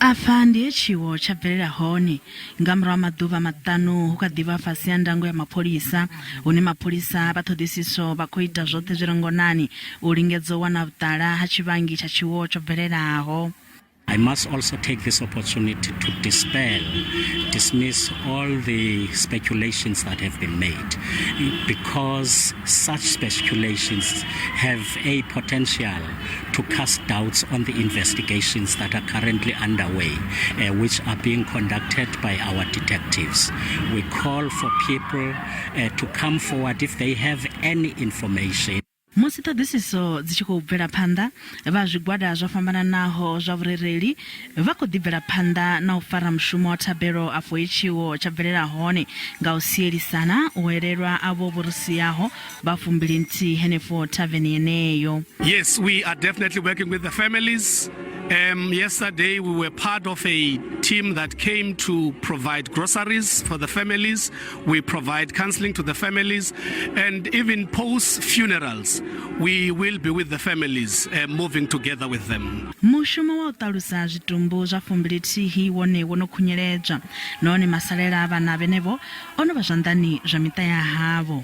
Afha ndi he tshiwo tsha bvelela hone nga murahu ha maḓuvha maṱanu hu kha ḓi vha fhasi ha ndango ya mapholisa, hune mapholisa vha ṱhoḓisiso vha khou ita zwoṱhe zwi re ngonani u lingedza u wana vhuṱala ha tshivhangi tsha tshiwo tsho bvelelaho. I must also take this opportunity to dispel, dismiss all the speculations that have been made, because such speculations have a potential to cast doubts on the investigations that are currently underway, which are being conducted by our detectives. We call for people to come forward if they have any information. Musi ṱhoḓisiso dzi tshi khou bvela phanḓa, vha zwigwada zwo fhambananaho zwa vhurereli vha khou ḓi bvela phanḓa na u fara mushumo wa thabelo afho he tshiwo tsha bvelela hone nga u sielisana u elelwa avho vho ri siaho vha fumbilinthihi henefho thaveni yeneyo. Yes, we are definitely working with the families. Yesterday, we were part of a team that came to provide groceries for the families. We provide counseling to the families, and even post funerals, we will be with the families, moving together with them. Mushumo wa u ṱalusa zwitumbu zwa fumbilithihi wone wo no khunyeledzwa, nahone masalela a vhana vhenevho o no vha zwanḓani zwa miṱa ya havho.